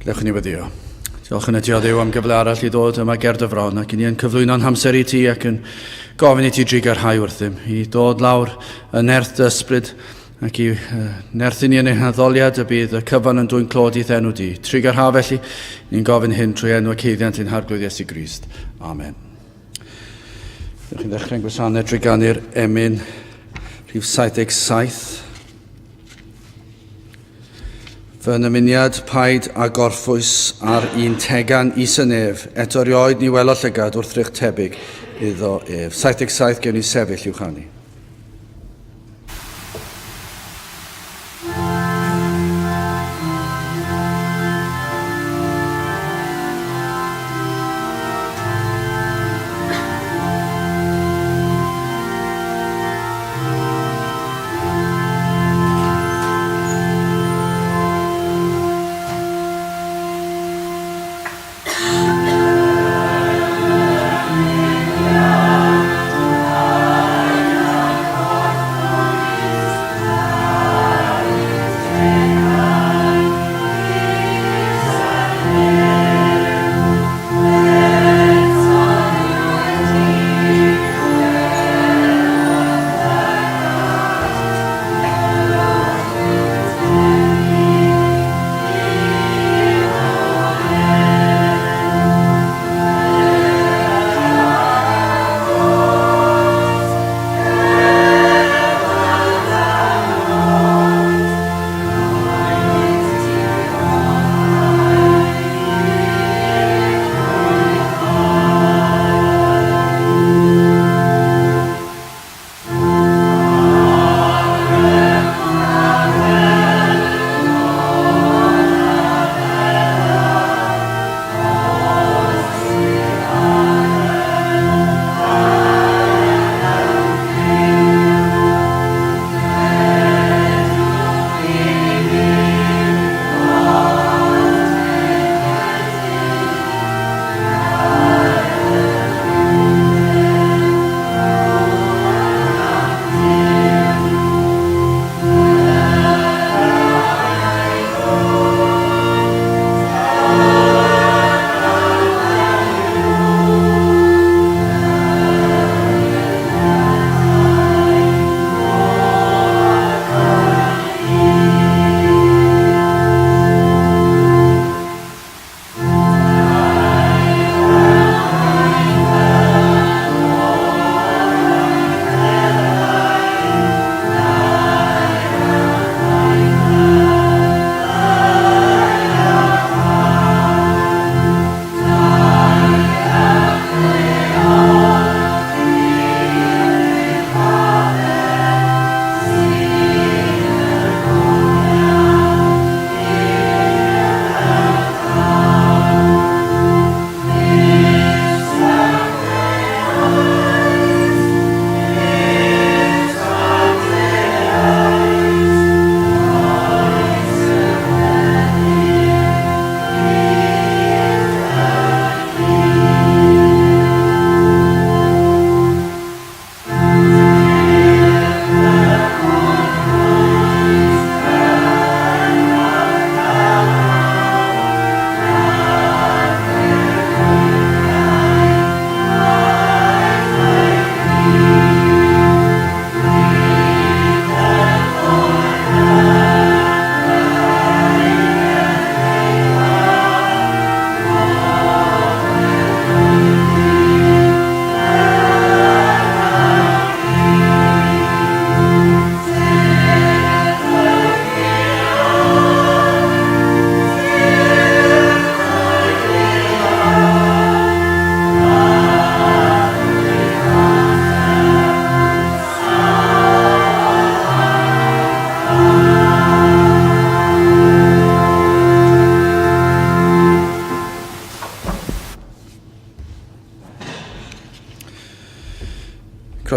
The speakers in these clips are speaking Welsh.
Gadewch i ni weddio. Diolch yn y ti o Dduw am gyfle arall i ddod yma ger dy fron ac i ni yn cyflwyno'n hamser i ti ac yn gofyn i ti drugarhau wrthym i dod lawr yn nerth dy ysbryd ac i nerthu ni yn ein haddoliad y bydd y cyfan yn dwyn clod i'th enw di. Trugarha felly, ni'n gofyn hyn trwy enw ac haeddiant ein Harglwydd Iesu Grist. Amen. Dewch chi'n ddechrau'n gwasanaeth drwy ganu'r emyn rhif 77. Fy nymuniad paid a gorffwys ar un tegan is y nef, eto rioed ni welo llygad wrthrych tebyg iddo ef. 77 gewn ni sefyll i'w chanu.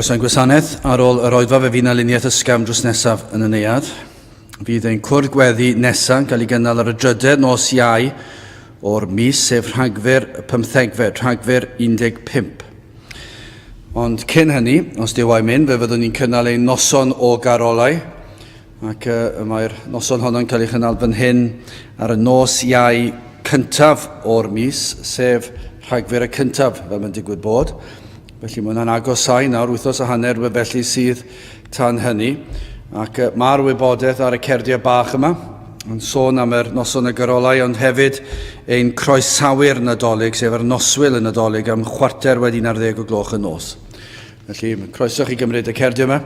Croeso i'n gwasanaeth. Ar ôl yr oedfa fe fydd 'na luniaeth ysgafn drws nesaf yn y neuadd. Fydd ein cwrdd gweddi nesaf yn cael ei gynnal ar y drydedd nos Iau o'r mis, sef Rhagfyr y pymthegfed, Rhagfyr 15. Ond cyn hynny, os Duw a'i mynd, fe fyddwn ni'n cynnal ein noson o garolau, ac uh, mae'r noson honno'n cael ei chynnal fan hyn ar y nos Iau cyntaf o'r mis, sef Rhagfyr y cyntaf, fel mae'n digwydd bod. Felly mae hwnna'n agosáu nawr, wythnos a hanner felly sydd tan hynny. Ac mae'r wybodaeth ar y cerdiau bach yma yn sôn am yr noson y gyrolau, ond hefyd ein croesawu'r Nadolig, sef yr noswyl y Nadolig am chwarter wedi 11 o gloch y nos. Felly, croeso chi gymryd y cerdiau yma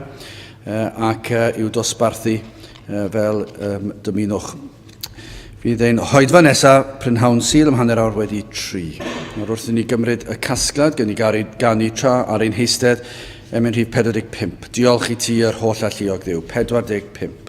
ac i'w dosbarthu fel dymunwch. Fydd ein hoedfa nesaf prynhawn Sul am hanner awr wedi tri. Nawr wrth i ni gymryd y casgliad, gen i garu ganu tra ar ein heistedd, emyn rhif 45. Diolch i ti yr holl alluog Dduw. 45.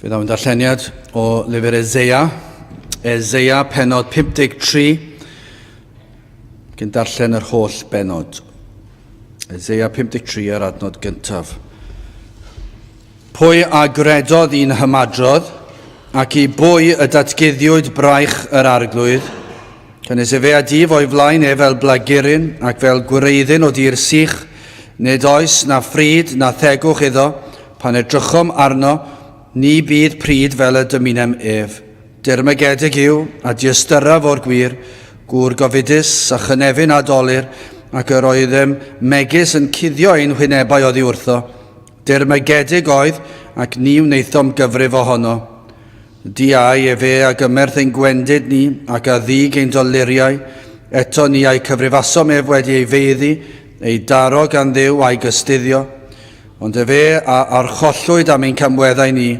Fe ddaw yn darlleniad o lyfr Eseia, Eseia penod 53, cyn darllen yr holl benod. Eseia 53 yr adnod gyntaf. Pwy a gredodd i'n hymadrodd, ac i bwy y datguddiwyd braich yr Arglwydd? Canys efe a dif o'i flaen ef fel blaguryn, ac fel gwreiddyn o dir sych, nid oes na phryd na thegwch iddo, pan edrychom arno, ni bydd pryd fel y dymunem ef. Dirmygedig yw, a diystyraf o'r gwir, gŵr gofidus a chynefin a dolur, ac yr oeddem megis yn cuddio ein hwynebau oddi wrtho. Dirmygedig oedd, ac ni wnaethom gyfrif ohono. Diau efe a gymerth ein gwendid ni, ac a ddig ein doluriau, eto ni a'i cyfrifasom ef wedi ei feiddi, ei daro gan Dduw a'i gystuddio. Ond efe a archollwyd am ein camweddau ni,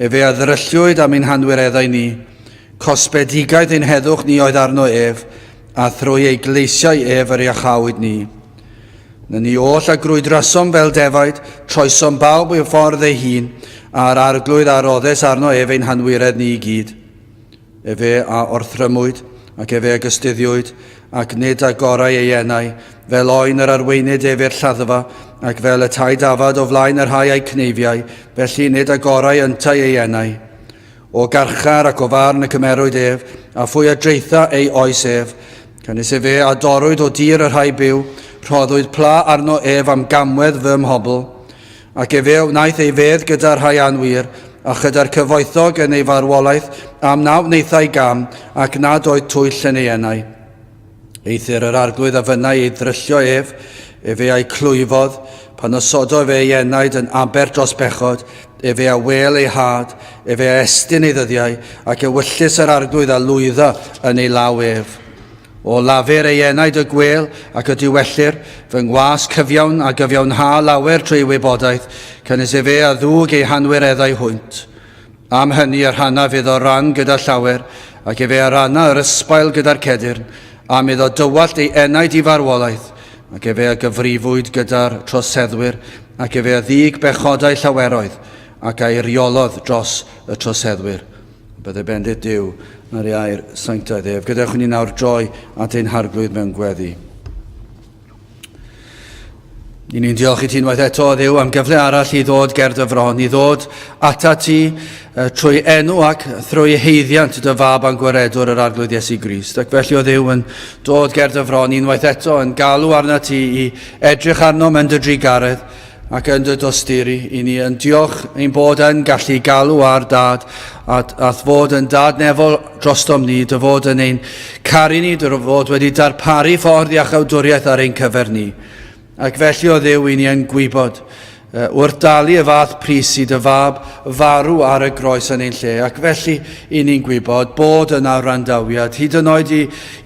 efe a ddrylliwyd am ein hanwireddau ni. Cosbedigaeth ein heddwch ni oedd arno ef, a thrwy ei gleisiau ef yr iachawyd ni. Na ni oll a grwydrasom fel defaid, troesom bawb i'w ffordd ei hun, a'r arglwydd a roddes arno ef ein hanwiredd ni i gyd. Efe a orthrymwyd, ac efe a gystuddiwyd, ac nid agorau ei enau, fel oen yr arweinid ef i'r lladdfa, ac fel y tai dafad o flaen y rhai a'i cneifiau, felly nid agorau yntau ei enau. O garchar ac o farn y cymerwyd ef, a phwy a draetha ei oes ef? Canys efe a dorrwyd o dir y rhai byw, rhoddwyd pla arno ef am gamwedd fy mhobl. Ac efe a wnaeth ei fedd gyda'r rhai anwir, a chyda'r cyfoethog yn ei farwolaeth, am na wnaethai gam, ac nad oedd twyll yn ei enau. Eithr yr arglwydd a fynnai ei ddryllio ef, efe a'i clwyfodd, Pan osodo efe ei enaid yn aber dros bechod, efe a wêl ei had, efe a estyn ei ddyddiau, ac ewyllys yr Arglwydd a lwydda yn ei law ef. O lafur ei enaid y gwêl ac y diwellir, fy ngwas cyfiawn a gyfiawnha lawer trwy ei wybodaeth, canys efe a ddwg eu hanwireddau hwynt. Am hynny y rhanaf iddo ran gyda llawer, ac efe a ranna yr ysbail gyda'r cedyrn, am iddo dywallt ei enaid i farwolaeth, ac efe a gyfrifwyd gyda'r troseddwyr, ac efe a ddug bechodau llaweroedd, ac a eiriolodd dros y troseddwyr. Bydde bendith Duw ar ei air sanctaidd ef. Gadewch i ni nawr droi at ein Harglwydd mewn gweddi. I ni'n diolch i ti unwaith eto, Dduw, am gyfle arall i ddod ger dy fron, i ddod ata ti trwy enw ac thrwy heiddiant dy fab a'n gwaredwr yr Arglwydd Iesu Grist. Ac felly o Dduw yn dod ger dy fron unwaith eto, yn galw arna ti i edrych arnom yn dy drugaredd, ac yn dy dosturi i ni yn diolch ein bod yn gallu galw ar dad a'th fod yn dad nefol drostom ni, dy fod yn ein caru ni, dy fod wedi darparu ffordd iachawdwriaeth ar ein cyfer ni. Ac felly o Dduw i ni yn gwybod wrth dalu y fath pris i dy fab farw ar y groes yn ein lle, ac felly i ni'n gwybod bod yna wrandawiad, hyd yn oed i,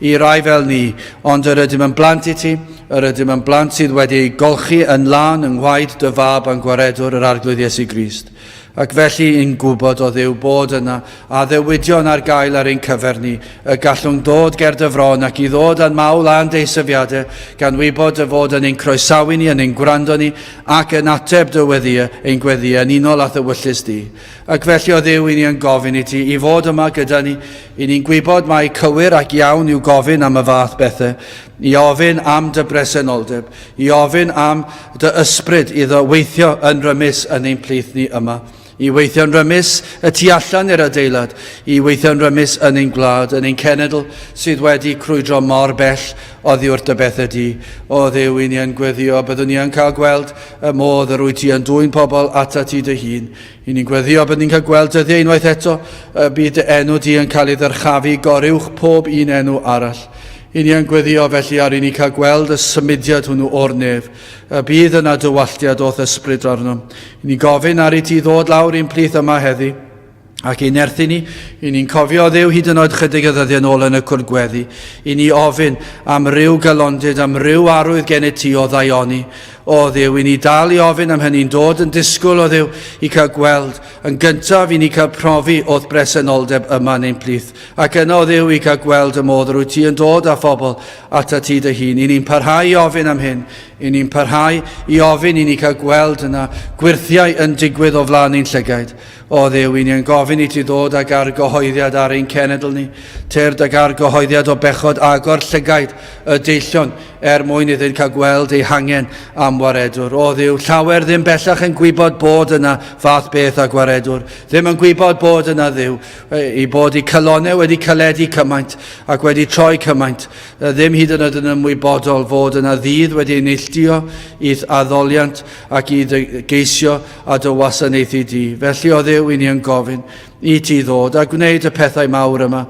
i rai fel ni, ond yr ydym yn blant i ti, Yr ydym yn blant sydd wedi eu golchi yn lân yng ngwaed dy Fab a'n Gwaredwr, yr Arglwydd Iesu Grist. Ac felly yn gwybod, o Dduw, bod yna addewidion ar gael ar ein cyfer ni, y gallwn ddod ger dy fron ac i ddod â'n mawl a'n deisyfiadau, gan wybod dy fod yn ein croesawu ni, yn ein gwrando ni, ac yn ateb dy weddïau, ein gweddïau, yn unol â'th ewyllys di. Ac felly, o Dduw, i ni yn gofyn i ti i fod yma gyda ni, i ni'n gwybod mai cywir ac iawn yw gofyn am y fath bethau, i ofyn am dy bresenoldeb, i ofyn am dy ysbryd iddo weithio yn rymus yn ein plith ni yma, i weithio'n rymus y tu allan i'r adeilad, i weithio'n rymus yn ein gwlad, yn ein cenedl sydd wedi crwydro mor bell oddi wrth dy bethau di. O Dduw, i ni yn gweddio, byddwn ni yn cael gweld y modd yr wyt ti yn dwyn pobl atat ti dy hun. I ni'n gweddio, byddwn ni'n cael gweld dyddiau unwaith eto, y bydd dy enw di yn cael ei ddyrchafu goruwch pob un enw arall. I ni yn gweddio felly ar i ni cael gweld y symudiad hwnnw o'r nef, y bydd yna dywalltiad o'th ysbryd arno. I ni gofyn ar i ti ddod lawr i'n plith yma heddi, ac i nerthu ni, i ni'n cofio Dduw hyd yn oed chydig o ddyddiau yn ôl yn y cwrdd gweddi, i ni ofyn am ryw galondid, am ryw arwydd gennyt ti o ddaioni. O Dduw, i ni dal i ofyn am hynny'n dod yn disgwyl o Dduw i cael gweld yn gyntaf i ni cael profi o'th bresenoldeb yma yn ein plith. Ac yno, Dduw, i gael gweld y modd yr wyt ti yn dod â phobl atat ti dy hun. I ni'n parhau i ofyn am hyn. I ni'n parhau i ofyn i ni cael gweld yna gwyrthiau yn digwydd o flaen ein llygaid. O Dduw, i ni yn gofyn i ti ddod ag argyhoeddiad ar ein cenedl ni. Tyrd ag argyhoeddiad o bechod agor llygaid y deillion er mwyn iddynt cael gweld eu hangen am waredwr. O Dduw, llawer ddim bellach yn gwybod bod yna fath beth â gwaredwr. Ddim yn gwybod bod yna Dduw. I bod eu calonnau wedi caledu cymaint ac wedi troi cymaint, ddim hyd yn oed yn ymwybodol fod yna ddydd wedi ei neilltuo i'th addoliant ac i dy geisio a dy wasanaethu di. Felly, o Dduw, i ni yn gofyn i ti ddod a gwneud y pethau mawr yma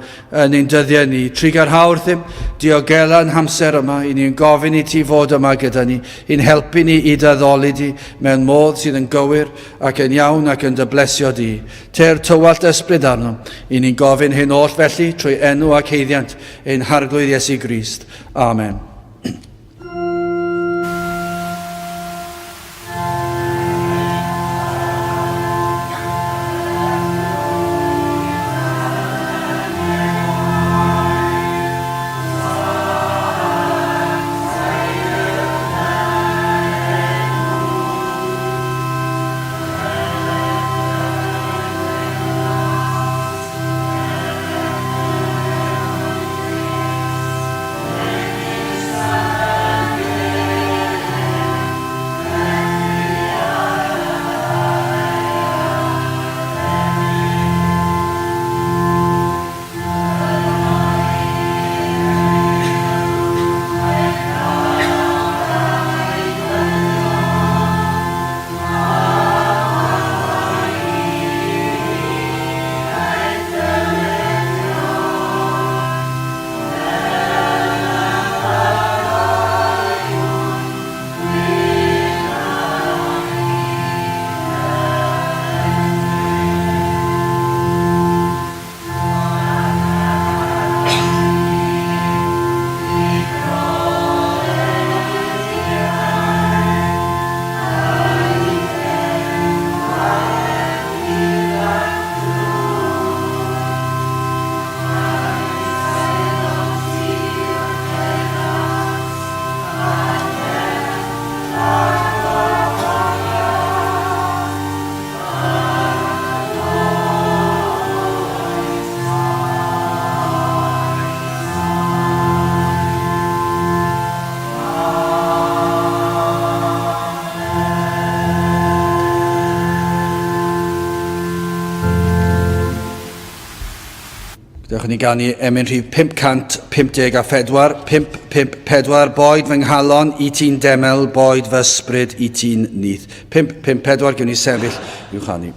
yn ein dyddiau ni. Trugarha wrthym, diogela'n hamser yma, i ni yn gofyn i ti fod yma gyda ni, i'n helpu ni i dy addoli di mewn modd sydd yn gywir ac yn iawn ac yn dy blesio di. Tyr tywallt ysbryd arnom. I ni'n gofyn hyn oll felly trwy enw ac haeddiant ein Harglwydd Iesu Grist. Amen. Dewch i ni ganu emyn rhif 554, 554, boed fy nghalon i ti'n demel, boed fy ysbryd i ti'n nyth. 554, gewn ni sefyll i'w chanu.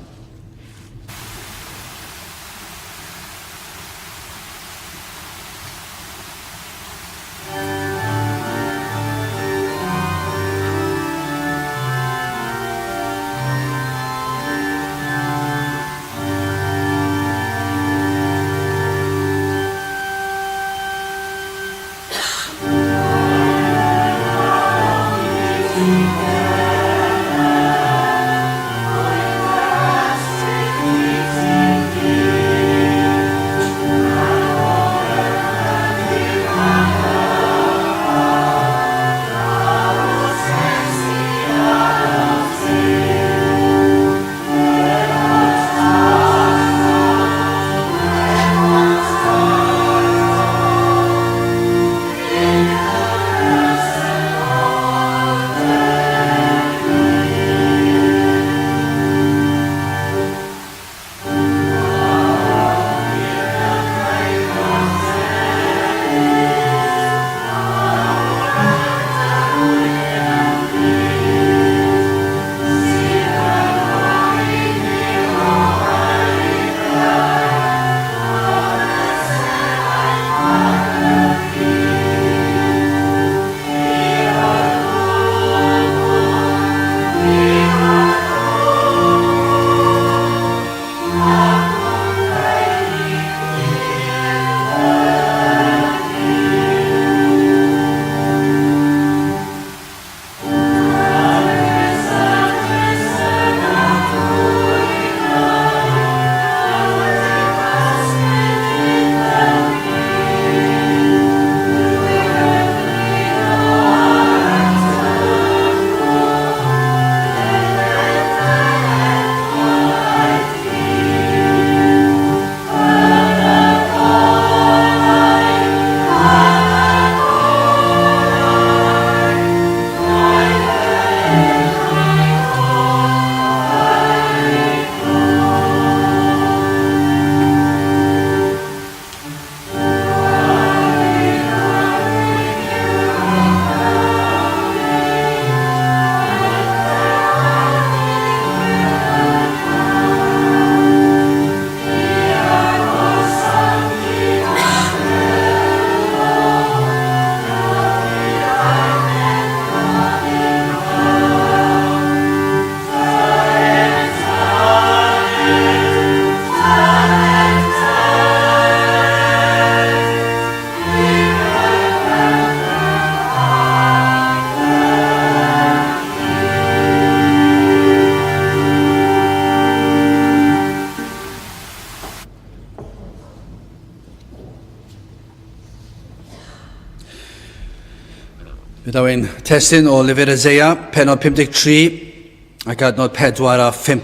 Fe ddaw ein testun o lyfr Eseia, penod 53 ac adnod 4 a 5.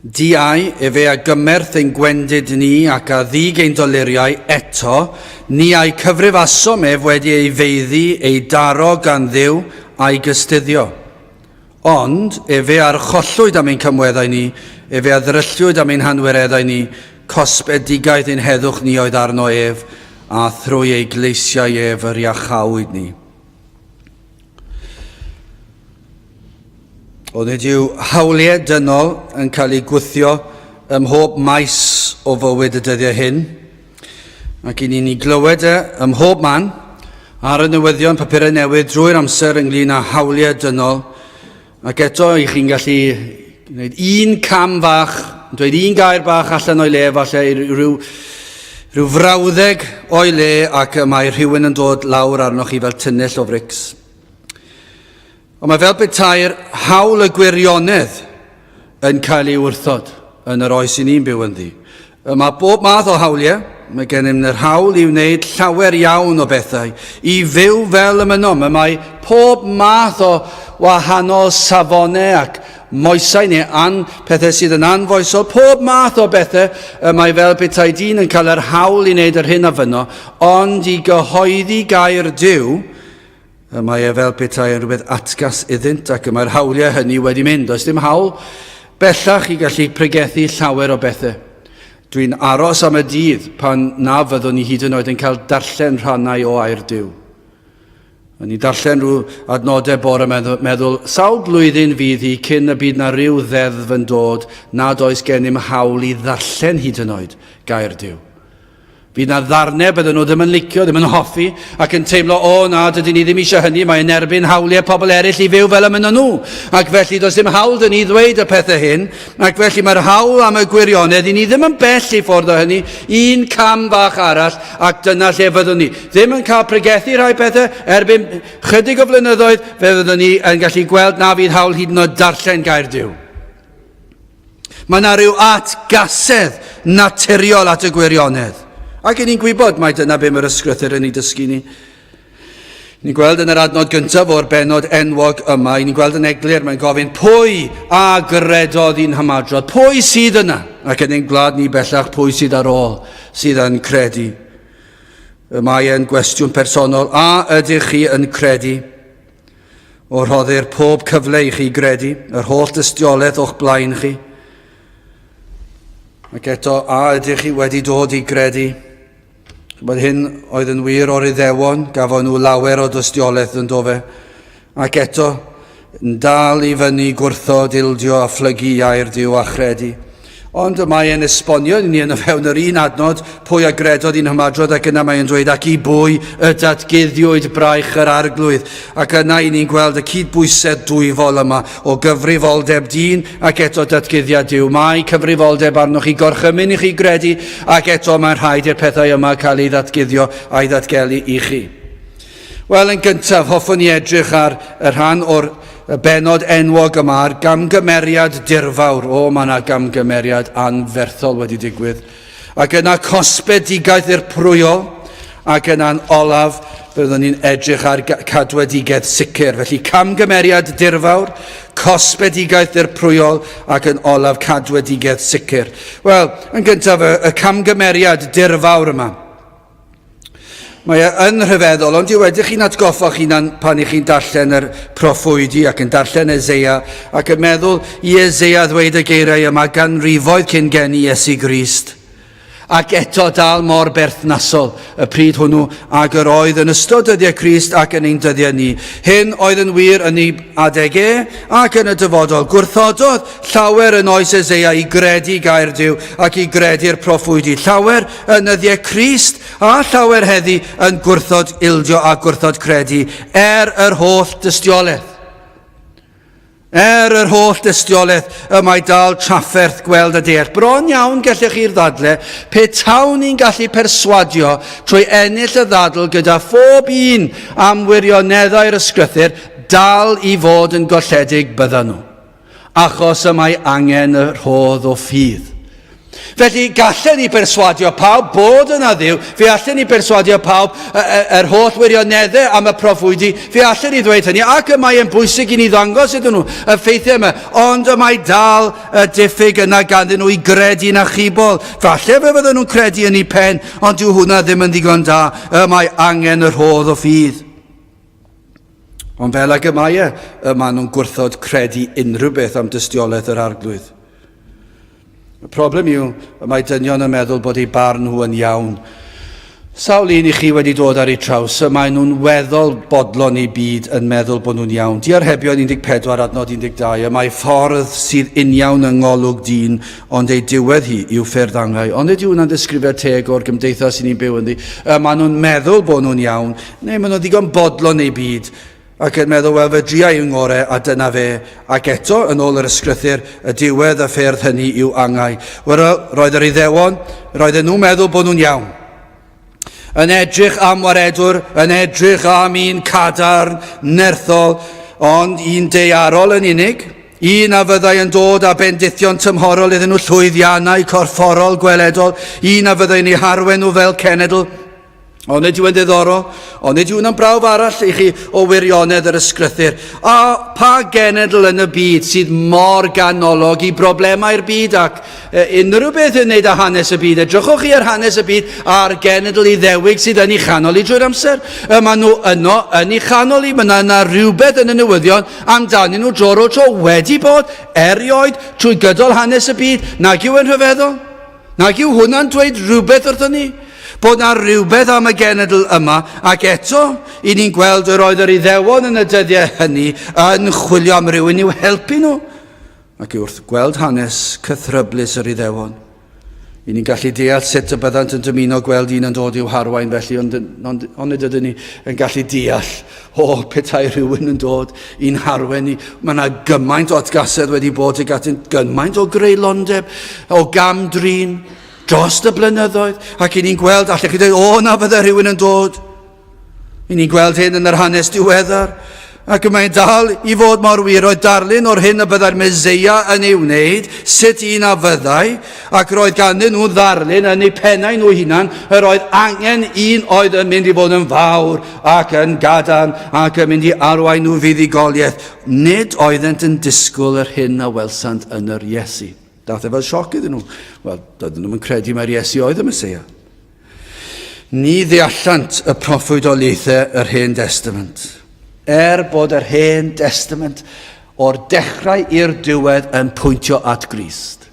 Diau, efe a gymerth ein gwendid ni ac a ddig ein doluriau eto, ni a'i cyfrifasom ef wedi ei feiddi, ei daro gan Dduw a'i gystuddio. Ond efe a archollwyd am ein camweddau ni, efe a ddrylliwyd am ein hanwireddau ni, cosbedigaeth ein heddwch ni oedd arno ef, a thrwy ei gleisiau ef yr iachawyd ni. Ond nid yw hawliau dynol yn cael eu gwthio ym mhob maes o fywyd y dyddiau hyn, ac i ni'n ei glywed e ym mhob man, ar y newyddion papurau newydd drwy'r amser ynglyn â hawliau dynol, ac eto i chi'n gallu gwneud un cam fach, dweud un gair bach allan o'i le, falle i ryw, rhyw frawddeg o'i le, ac y mae rhywun yn dod lawr arnoch chi fel tunnell o frics. Ond mae fel petai'r hawl y gwirionedd yn cael ei wrthod yn yr oes i ni'n byw ynddi. Mae bob math o hawliau, mae gennym yr hawl i wneud llawer iawn o bethau, i fyw fel y mynom. Mae pob math o wahanol safonau ac moesau neu an, pethau sydd yn anfoesol, pob math o bethau y mae fel petai dyn yn cael yr hawl i wneud yr hyn a fynno, ond i gyhoeddi gair Duw, Y mae e fel petai yn rhywbeth atgas iddynt ac y mae'r hawliau hynny wedi mynd. Does dim hawl bellach i gallu pregethu llawer o bethau. Dwi'n aros am y dydd pan na fyddwn ni hyd yn oed yn cael darllen rhannau o air Duw. O'n i'n darllen rhyw adnodau bore meddwl, meddwl, sawl blwyddyn fydd hi cyn y bydd na rhyw ddeddf yn dod nad oes gennym hawl i ddarllen hyd yn oed gair Duw. Fydd na ddarnau bydden nhw ddim yn licio, ddim yn hoffi, ac yn teimlo, o na, dydyn ni ddim eisiau hynny, mae'n erbyn hawliau pobl eraill i fyw fel y mynnon nhw. Ac felly does dim hawl dyn ni ddweud y pethau hyn, ac felly mae'r hawl am y gwirionedd i ni ddim yn bell i ffwrdd o hynny, un cam fach arall, ac dyna lle fyddwn ni. Ddim yn cael pregethu rhai pethau, erbyn chydig o flynyddoedd, fe fyddwn ni yn gallu gweld na fydd hawl hyd yn oed darllen gair Duw. Mae yna rhyw atgasedd naturiol at y gwirionedd. Ac i ni'n gwybod mai dyna be mae'r ysgrythyr yn ei dysgu ni. Ni'n gweld yn yr adnod gyntaf o'r benod enwog yma, ni'n gweld yn eglur, mae'n gofyn pwy a gredodd i'n hymadrodd, pwy sydd yna? Ac yn ein gwlad ni bellach, pwy sydd ar ôl sydd yn credu? Y mae e'n gwestiwn personol, a ydych chi yn credu? O rhoddir pob cyfle i chi gredu, yr holl dystiolaeth o'ch blaen chi. Ac eto, a ydych chi wedi dod i gredu? Chybod, hyn oedd yn wir o'r Iddewon, gafon nhw lawer o dystiolaeth yn dofe. Ac eto, yn dal i fyny gwrthod, ildio a phlygu i air Duw a chredu. Ond y mae e'n esbonio i ni yn y fewn yr un adnod pwy a gredodd i'n hymadrodd ac yna mae e'n dweud ac i bwy y datguddiwyd braich yr arglwydd. Ac yna i ni'n gweld y cydbwysedd dwyfol yma o gyfrifoldeb dyn ac eto datguddiad Duw. Mae cyfrifoldeb arnoch chi, gorchymyn i chi gredu ac eto mae'n rhaid i'r pethau yma cael ei ddatguddio a'i ddatgelu i chi. Wel, yn gyntaf, hoffwn i edrych ar y rhan o'r Y bennod enwog yma ar gamgymeriad dirfawr. O, mae yna gamgymeriad anferthol wedi digwydd. Ac yna cosbedigaeth ddirprwyol, ac yna'n olaf, byddwn ni'n edrych ar cadwedigaeth sicr. Felly camgymeriad dirfawr, cosbedigaeth ddirprwyol, ac yn olaf cadwedigaeth sicr. Wel, yn gyntaf, y, y camgymeriad dirfawr yma. Mae e yn rhyfeddol, ond yw ydych chi'n atgoffa'ch hunan pan ych chi'n darllen yr proffwydi ac yn darllen Eseia ac yn meddwl i Eseia ddweud y geiriau yma ganrifoedd cyn geni Iesu Grist? Ac eto dal mor berthnasol y pryd hwnnw ag yr oedd yn ystod dyddiau Crist ac yn ein dyddiau ni. Hyn oedd yn wir yn ei adeg e ac yn y dyfodol. Gwrthododd llawer yn oes Eseia i gredu gair Duw ac i gredu'r proffwydi. Llawer yn nyddiau Crist a llawer heddi yn gwrthod ildio a gwrthod credu er yr holl dystiolaeth. Er yr holl dystiolaeth y mae dal trafferth gweld a deall. Bron iawn gallech chi'r ddadle pe tawn ni'n gallu perswadio trwy ennill y ddadl gyda phob un am wirioneddau'r ysgrythur dal i fod yn golledig byddan nhw. Achos y mae angen y rhodd o ffydd. Felly, gallen ni berswadio pawb bod yna Dduw, fe allen ni berswadio pawb yr holl wirioneddau am y proffwydi, fe allen ni ddweud hynny, ac y mae yn bwysig i ni ddangos iddyn nhw y ffeithiau yma, ond y mae dal y diffyg yna ganddyn nhw i gredu'n achubol. Falle fe fydden nhw'n credu yn eu pen, ond dyw hwnna ddim yn ddigon da, y mae angen y rhodd o ffydd. Ond fel ag y mae e, y maen nhw'n gwrthod credu unrhyw beth am dystiolaeth yr arglwydd. Y problem yw, y mae dynion yn meddwl bod eu barn nhw yn iawn. Sawl un i chi wedi dod ar eu traws, y maen nhw'n weddol bodlon eu byd yn meddwl bod nhw'n iawn. Diarhebion 14 adnod 12, y mae ffordd sydd uniawn yng ngolwg dyn, ond ei diwedd hi yw ffyrdd angau. Ond ydy hwnna'n ddisgrifiad teg o'r gymdeithas i ni'n byw ynddi? Y maen nhw'n meddwl bod nhw'n iawn, Neu maen nhw'n ddigon bodlon eu byd ac yn meddwl, wel, fe dria i'w ngore a dyna fe. Ac eto, yn ôl yr ysgrythur, y diwedd y ffyrdd hynny yw angau. Wel, roedd yr Iddewon, roedden nhw'n meddwl bod nhw'n iawn. Yn edrych am waredwr, yn edrych am un cadarn, nerthol, ond un daearol yn unig, un a fyddai yn dod â bendithion tymhorol iddyn nhw, llwyddiannau corfforol, gweledol, un a fyddai'n eu harwen nhw fel cenedl, Ond nid yw'n ddiddorol, ond nid yw'n brawf arall i chi o wirionedd yr ysgrythur. A pa genedl yn y byd sydd mor ganolog i broblemau'r byd ac unrhyw beth yn wneud â hanes y byd? Edrychwch chi ar hanes y byd a'r genedl Iddewig sydd yn ei chanol i drwy'r amser. Y maen nhw yno yn ei chanol i. Mae yna, yna rhywbeth yn y newyddion amdanyn nhw dro ar ôl tro wedi bod erioed trwy gydol hanes y byd. Nag yw yn rhyfeddol? Nag yw hwnna'n dweud rhywbeth wrthon ni? Bod na rhywbeth am y genedl yma, ac eto, i ni'n gweld yr oedd yr Iddewon yn y dyddiau hynny yn chwilio am rywun i'w helpu nhw. Ac wrth gweld hanes cythryblus yr Iddewon, i ni'n gallu deall sut y byddant yn dymuno gweld un yn dod i'w harwain felly, ond, ond, ond nid ydyn ni yn gallu deall, o, petai rhywun yn dod i'n harwain ni. Mae yna gymaint o atgasedd wedi bod tuag atynt, gymaint o greulondeb, o gam-drin dros y blynyddoedd, ac i ni'n gweld, allech chi dweud, o, na fydde rhywun yn dod. I ni'n gweld hyn yn yr hanes diweddar, ac y mae'n dal i fod mor wir. Roedd darlun o'r hyn y byddai'r Meseia yn ei wneud, sut un a fyddai, ac roedd ganddyn nhw ddarlun yn eu pennau nhw hunan, yr oedd angen un oedd yn mynd i fod yn fawr ac yn gadarn ac yn mynd i arwain nhw fuddugoliaeth. Nid oeddent yn disgwyl yr hyn a welsant yn yr Iesu. Daeth e fel sioc iddyn nhw. Wel, doedden nhw'n credu mai'r Iesu oedd y Meseia. Ni ddeallant y proffwydoliaethau yr Hen Destament. Er bod yr Hen Destament o'r dechrau i'r diwedd yn pwyntio at Grist.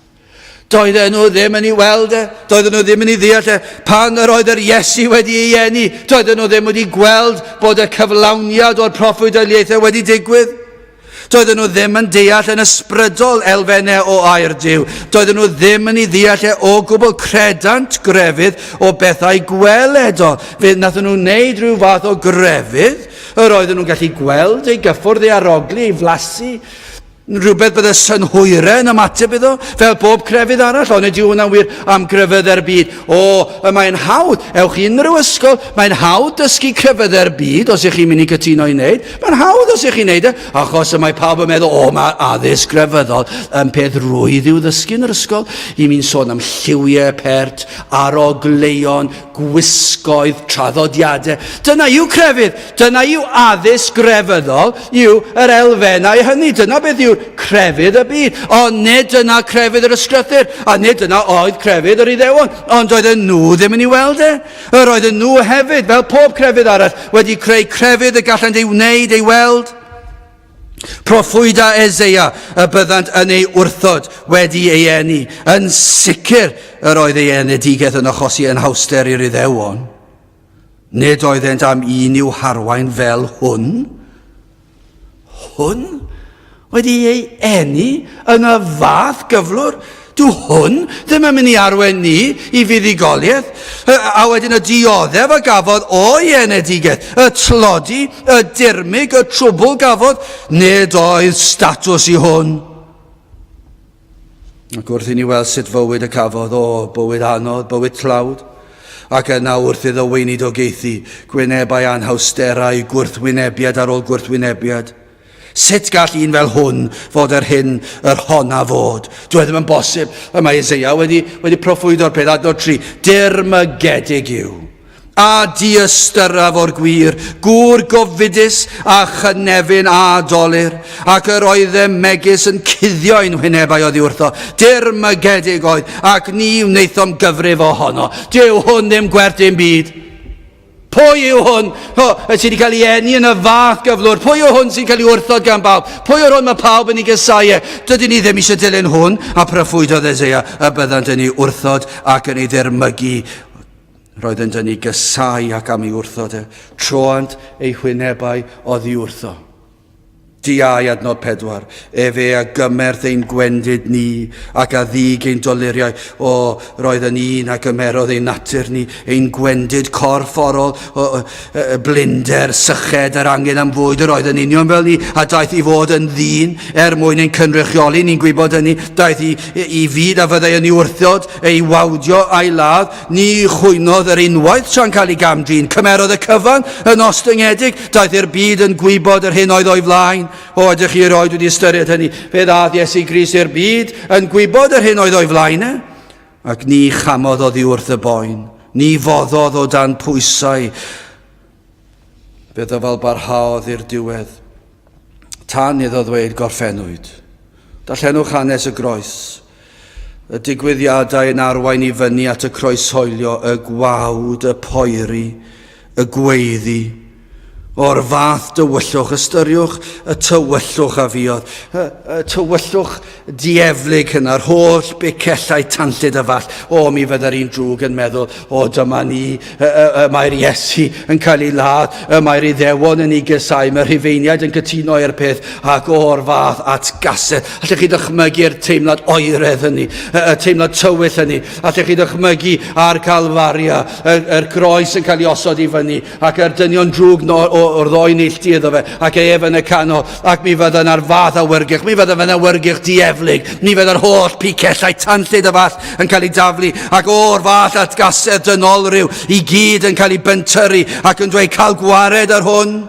Doedden nhw ddim yn ei weld e, doedden nhw ddim yn ei ddeall e. Pan yr oedd yr Iesu wedi ei eni, doedden nhw ddim wedi gweld bod y cyflawniad o'r proffwydoliaethau wedi digwydd. Doedden nhw ddim yn deall yn ysbrydol elfennau o air Duw. Doedden nhw ddim yn ei ddeall e o gwbl. Credant grefydd o bethau gweledol. Fe wnaethon nhw wneud rhyw fath o grefydd yr oedden nhw'n gallu gweld, ei gyffwrdd, ei arogli, ei flasu, rhywbeth bydde synhwyrau yn ymateb iddo, fel bob crefydd arall, ond nid yw hwnna'n wir am grefyddau'r byd. O, y mae'n hawdd, ewch i unrhyw ysgol, mae'n hawdd dysgu crefyddau'r byd os ych chi'n mynd i gytuno i wneud. Mae'n hawdd os ych chi'n wneud e, achos y mae pawb yn meddwl, o, mae addysg grefyddol yn peth rwydd i'w ddysgu yn yr ysgol. I mi'n sôn am lliwiau pert, arogleuon, gwisgoedd, traddodiadau. Dyna yw crefydd, dyna yw addysg grefyddol, yw yr elfennau hynny. Dyna beth yw'r crefydd y byd. Ond nid dyna crefydd yr ysgrythur, a nid dyna oedd crefydd yr Iddewon, ond oedden nhw ddim yn ei weld e. Yr oedden nhw hefyd, fel pob crefydd arall, wedi creu crefydd y gallent ei wneud, ei weld. Proffwyda Eseia y byddant yn ei wrthod wedi ei eni. Yn sicr yr oedd ei enedigaeth yn achosi anhawster i'r Iddewon. Nid oeddent am un i'w harwain fel hwn. Hwn wedi ei eni yn y fath gyflwr. Dyw hwn ddim yn mynd i arwain ni i fuddugoliaeth. A wedyn y dioddef a gafodd o'i enedigaeth, y tlodi, y dirmyg, y trwbl gafodd, nid oedd statws i hwn. Ac wrth i ni weld sut fywyd y cafodd, o, bywyd anodd, bywyd tlawd, ac yna wrth iddo weinidogaethu, gwynebau anhawsterau, gwrthwynebiad ar ôl gwrthwynebiad. Sut gall un fel hwn fod yr hyn yr honna fod? Dyw e ddim yn bosib. Y mae Eseia wedi, wedi proffwydo'r peth adnod 3. Dirmygedig yw a diystyraf o'r gwir, gŵr gofidus a chynefin a dolur, ac yr oeddem megis yn cuddio ein hwynebau oddi wrtho. Dirmygedig oedd, ac ni wnaethom gyfrif ohono. Dyw hwn ddim gwerth dim byd. Pwy yw hwn o, sydd wedi cael ei eni yn y fath gyflwr? Pwy yw hwn sy'n cael ei wrthod gan bawb? Pwy yw'r hwn mae pawb yn ei gysau e? Dydyn ni ddim eisiau dilyn hwn, a proffwydodd Eseia y byddant yn ei wrthod ac yn ei ddirmygu. Roeddent yn ei gysau ac am ei wrthod e. Troant ei hwynebau oddi wrtho. Diau adnod 4. Efe a gymerth ein gwendid ni, ac a ddug ein doluriau. O, roedd yn un a gymerodd ein natur ni, ein gwendid corfforol, o, o, blinder, syched, yr angen am fwyd, yr oedd yn union fel ni, a daeth i fod yn ddyn er mwyn ein cynrychioli, ni'n gwybod hynny, daeth i, i fyd a fyddai yn ei wrthod, ei wawdio a'i ladd, Ni chwynodd yr unwaith tra'n cael ei gam-drin. Cymerodd y cyfan yn ostyngedig. Daeth i'r byd yn gwybod yr hyn oedd o'i flaen. O, ydych chi erioed wedi ystyried hynny? Fe ddaeth Iesu Grist i'r byd yn gwybod yr hyn oedd o'i flaen e. Ac ni chamodd oddi wrth y boen. Ni foddodd o dan pwysau. Fe ddyfal barhaodd i'r diwedd. Tan iddo ddweud gorffennwyd. Darllenwch hanes y groes. Y digwyddiadau yn arwain i fyny at y croeshoelio, y gwawd, y poeri, y gweiddi. O'r fath dywyllwch, ystyriwch y tywyllwch a fuodd, y, y tywyllwch dieflig hynna'r holl bicellau tanllyd a fall. O, mi fydda'r un drwg yn meddwl, o, dyma ni, y, y, y, mae'r Iesu yn cael ei ladd, y mae'r Iddewon yn ei gysau, mae'r Rhufeiniaid yn cytuno i'r peth, ac o'r fath atgasedd. Allech chi ddychmygu'r teimlad oeredd hynny, y, y teimlad tywyll hynny. Allech chi ddychmygu ar Calfaria, yr, yr groes yn cael ei osod i fyny, ac yr dynion drwg no, o, o'r ddoi neilltu iddo fe, ac ef yn y canol, ac mi fydda yna'r fath awyrgylch, mi fydda fe'n awyrgylch dieflig, mi fydda'r holl picellau tanllyd y fath yn cael ei daflu, ac o'r fath atgasedd dynolryw i gyd yn cael ei bentyrru, ac yn dweud cael gwared ar hwn.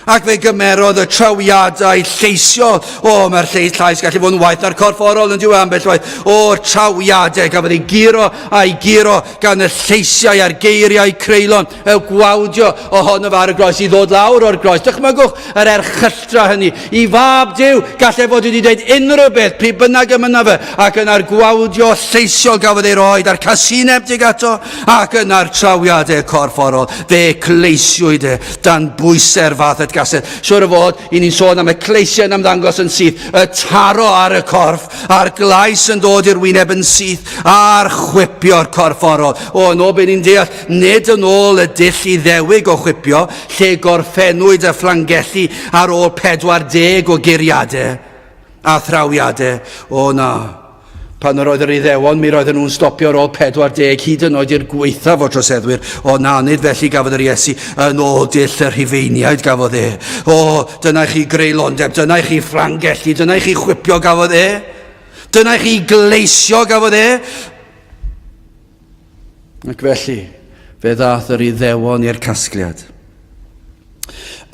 Ac fe gymerodd y trawiadau lleisiol. O, mae'r lleis llais gallu fod yn waeth na'r corfforol yn diwy ambell waith. O'r trawiadau gafodd ei guro a'i guro gan y lleisiau a'r geiriau creulon, y gwawdio ohono fe ar y groes i ddod lawr o'r groes. Dychmygwch yr erchylltra hynny. I fab Duw, gallai fod wedi dweud unrhyw beth, pryd bynnag y mynna fe, ac yna'r gwawdio lleisiol gafodd ei roed a'r casineb tuag ato, Ac yna'r trawiadau corfforol, fe cleisiwyd e dan bwysau'r fath atgasedd. Siwr o fod, i ni'n sôn am y cleisiau yn ymddangos yn syth, y taro ar y corff, a'r glais yn dod i'r wyneb yn syth, a'r chwipio'r corfforol. O, yn ôl be ni'n deall, nid yn ôl y dull Iddewig o chwipio, lle gorffennwyd y fflangellu ar ôl 40 o guriadau a thrawiadau. O na. Pan yr oedd yr Iddewon, mi roedden nhw'n stopio ar ôl 40, hyd yn oed i'r gwaethaf o troseddwyr. O na, nid felly gafodd yr Iesu, yn ôl dull y Rhufeiniaid gafodd e. O, dyna i chi greulondeb, dyna i chi ffrangellu, dyna i chi chwipio gafodd e. Dyna i chi gleisio gafodd e. Ac felly, fe ddaeth yr Iddewon i'r casgliad.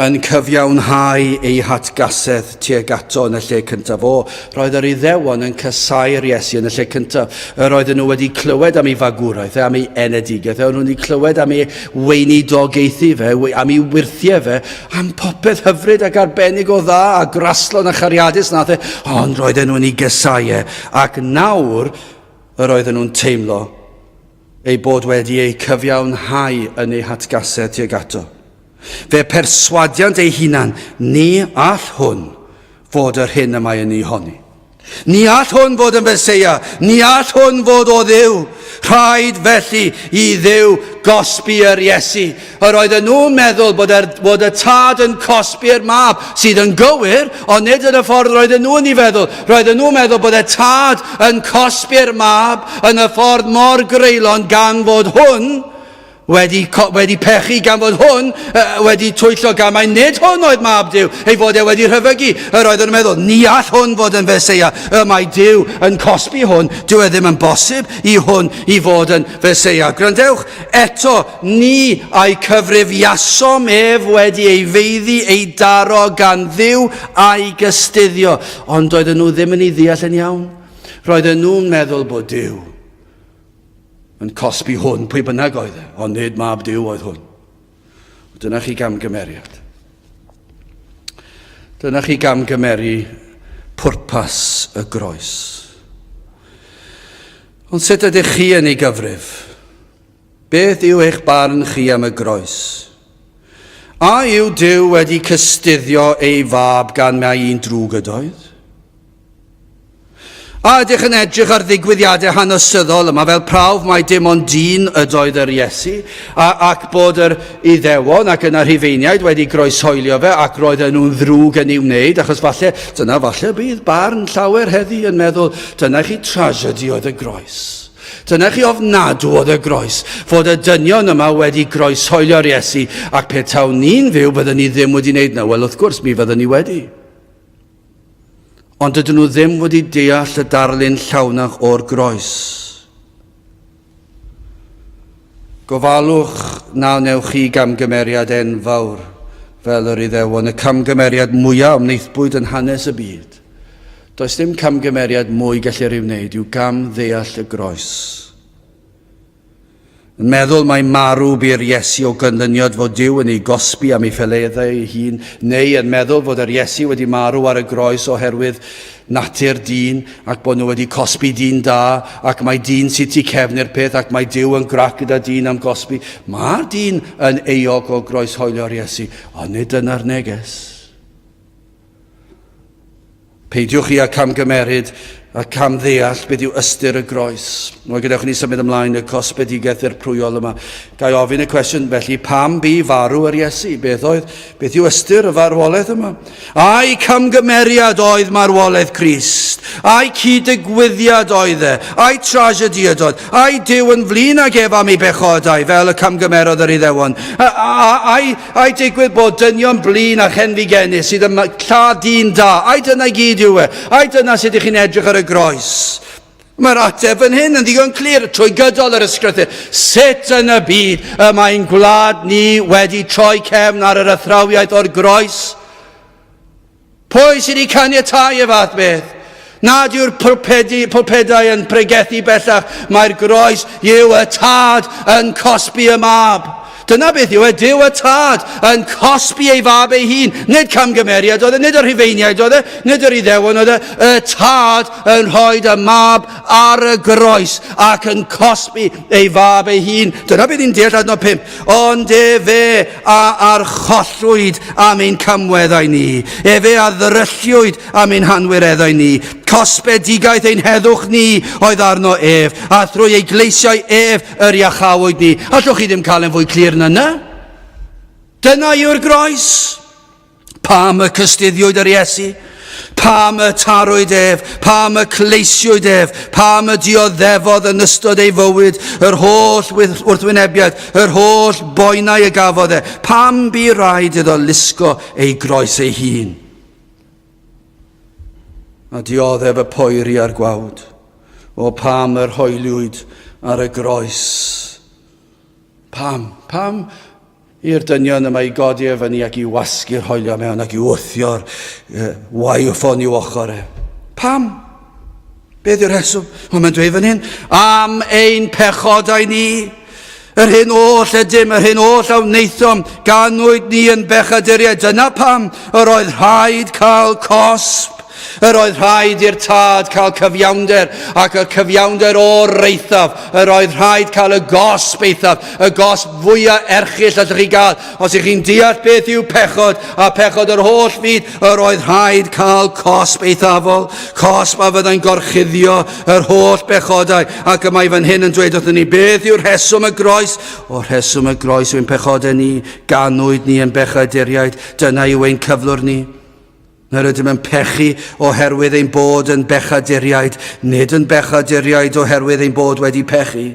Yn cyfiawnhau eu hatgasedd tuag ato yn y lle cyntaf. O, roedd yr Iddewon yn casáu'r Iesu yn y lle cyntaf. Yr oedden nhw wedi clywed am ei fagwraeth, e, am ei enedigaeth, e, o'n nhw wedi clywed am ei weinidogaethu fe, am ei wyrthiau fe, am popeth hyfryd ac arbennig o dda a graslon a chariadus nath e, ond roedden nhw'n ei gysau e. Ac nawr, Yr oedden nhw'n teimlo eu bod wedi eu cyfiawnhau yn eu hatgasedd tuag ato. Fe perswadiant eu hunan, ni all hwn fod yr hyn y mae yn ei honni. Ni all hwn fod yn Feseia, ni all hwn fod o Dduw. Rhaid felly i Dduw gosbi yr Iesu. Yr oedden nhw'n meddwl bod, er, bod y tad yn cosbi'r mab, sydd yn gywir, ond nid yn y ffordd roedden nhw'n ei feddwl. Roedden nhw'n meddwl bod y tad yn cosbi'r mab yn y ffordd mor greulon gan fod hwn wedi, wedi pechu gan fod hwn wedi twyllo gan mai nid hwn oedd mab Duw, ei fod e wedi rhyfygu. Yr oedden nhw'n meddwl, ni all hwn fod yn Feseia, y mae Duw yn cosbi hwn, dyw e ddim yn bosib i hwn i fod yn Feseia. Gwrandewch, Eto, ni a'i cyfrifiasom ef wedi ei feiddi, ei daro gan Dduw a'i gystuddio. Ond doedden nhw ddim yn ei ddeall yn iawn. Roedden nhw'n meddwl bod Duw yn cosbi hwn, pwy bynnag oedd e, ond nid mab Duw oedd hwn. Dyna chi gamgymeriad. Dyna chi gamgymeru pwrpas y groes. Ond sut ydych chi yn ei gyfrif? Beth yw eich barn chi am y groes? A yw Duw wedi cystuddio ei fab gan mai un drwg ydoedd? A ydych yn edrych ar ddigwyddiadau hanesyddol yma fel prawf mai dim ond dyn ydoedd yr Iesu, a, ac bod yr Iddewon ac yna Rhufeiniaid wedi groeshoelio fe ac roedden nhw'n ddrwg yn ei wneud, achos falle, dyna falle bydd barn llawer heddi yn meddwl, dyna chi tragedy oedd y groes. Dyna chi ofnadw oedd y groes, fod y dynion yma wedi groeshoelio'r Iesu, ac pe tawn ni'n fyw fydden ni ddim wedi wneud na. Wel, wrth gwrs, mi fydden ni wedi. Ond dydyn nhw ddim wedi deall y darlun llawnach o'r groes. Gofalwch na wnewch chi gamgymeriad enfawr fel yr Iddewon, y camgymeriad mwyaf wnaethpwyd yn hanes y byd. Does dim camgymeriad mwy gellir ei wneud yw gam ddeall y groes. Yn meddwl mai marw bu'r Iesu o ganlyniad fod Duw yn ei gosbi am ei feleddau ei hun, neu yn meddwl fod yr Iesu wedi marw ar y groes oherwydd natur dyn ac bod nhw wedi cosbi dyn da ac mai dyn sydd tu cefn i'r peth ac mae Duw yn grac gyda dyn am gosbi. Mae'r dyn yn euog o groeshoelio'r Iesu, ond nid dyna'r neges. Peidiwch chi â camgymeryd a camddeall beth yw ystyr y groes. Wel, gadewch i ni symud ymlaen y cosbedigaeth ddirprwyol yma. Ga i ofyn y cwestiwn felly, pam bu farw yr Iesu? Beth oedd, beth yw ystyr y farwolaeth yma? Ai camgymeriad oedd marwolaeth Crist? Ai cyd-ddigwyddiad oedd e? Ai tragedy ydoedd? Ai Duw yn flin ag ef am ei bechodau, fel y camgymerodd yr Iddewon? Ai Ai digwydd bod dynion blin a chenfigennus sydd yn lladd dyn da? Ai dyna i gyd yw e? Ai dyna sut ych chi'n edrych ar y groes? Mae'r ateb fan hyn yn ddigon clir trwy gydol yr ysgrythur. Sut yn y byd y mae'n gwlad ni wedi troi cefn ar yr athrawiaeth o'r groes? Pwy sydd wedi caniatáu y fath beth? Nad yw'r pulpedi, pulpedau yn pregethu bellach, mae'r groes yw y tad yn cosbi y mab. Dyna beth yw e, Duw y tad yn cosbi ei fab ei hun. Nid camgymeriad oedd e, nid y Rhufeiniaid oedd e, nid yr Iddewon oedd e, y tad yn rhoi y mab ar y groes ac yn cosbi ei fab ei hun. Dyna beth ni'n deall adnod 5. Ond efe a archollwyd am ein camweddau ni, efe a ddrylliwyd am ein hanwireddau ni. Cosbedigaeth ein heddwch ni oedd arno ef, a thrwy ei gleisiau ef yr iachawyd ni. Allwch chi ddim cael yn fwy clir na 'na? Dyna yw'r groes. Pam y cystuddiwyd yr Iesu? Pam y tarwyd ef? Pam y cleisiwyd ef? Pam y dioddefodd yn ystod ei fywyd yr holl wrthwynebiad, yr holl boenau y gafodd e? Pam bu raid iddo lusgo ei groes ei hun? A dioddef y poeri a'r gwawd. O pam yr hoeliwyd ar y groes? Pam? Pam i'r dynion yma i godi e fyny ac i wasgu'r hoelio mewn ac i wthio'r uh, waywffon i'w ochr e. Pam? Beth yw'r rheswm? Wel, mae'n dweud fan hyn, am ein pechodau ni. Yr hyn oll ydym, yr hyn oll a wnaethom, ganwyd ni yn bechaduriaid. Dyna pam yr oedd rhaid cael cosb. Yr oedd rhaid i'r tad cael cyfiawnder, ac y cyfiawnder o'r eithaf. Yr oedd rhaid cael y gosb eithaf, y gosb fwyaf erchyll allwch chi gael. Os ych chi'n deall beth yw pechod, a pechod yr holl fyd, yr oedd rhaid cael cosb eithafol, cosb a fyddai'n gorchuddio yr holl bechodau. Ac y mae fan hyn yn dweud wrthyn ni beth yw'r rheswm y groes. O rheswm y groes yw'n pechodau ni, ganwyd ni yn bechaduriaid, dyna yw ein cyflwr ni. Yr ydym yn pechu oherwydd ein bod yn bechaduriaid, nid yn bechaduriaid oherwydd ein bod wedi pechu.